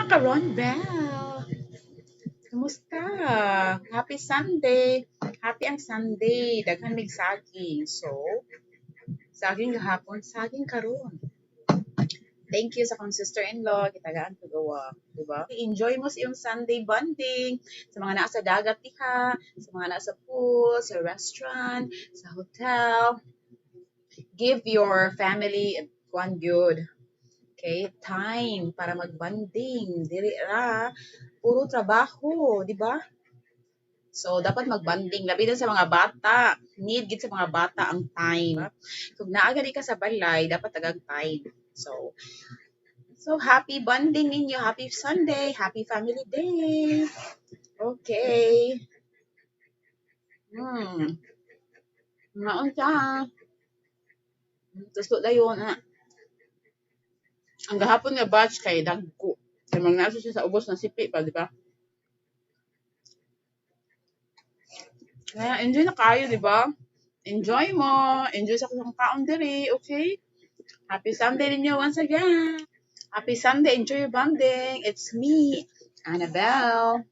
Mga ka-Ron Bell! Kumusta? Happy Sunday! Happy ang Sunday. Daghan mig saging. So, saging gahapon, saging karon. Thank you sa akong sister-in-law. Gitagaan ko gawa. Diba? Enjoy mo sa iyong Sunday bonding. Sa mga naa sa dagat diha, sa mga naa sa pool, sa restaurant, sa hotel. Give your family one good. Okay? Time para magbonding. Dili ra puro trabaho, di ba? So, dapat magbonding. Labi na sa mga bata. Need gid sa mga bata ang time. Kung naa gani ka sa balay, dapat tagang time. So happy bonding ninyo. Happy Sunday. Happy Family Day. Okay. Naunsa. Tuslo dayon. Ah. Ang gahapon nga batch kay dagko. Kay mga nasa siya sa ubos na sipi pa, di ba? Kaya enjoy na kayo, di ba? Enjoy mo. Enjoy sa kusang kaon diri, okay? Happy Sunday ninyo once again. Happy Sunday. Enjoy your bonding. It's me, Annabelle.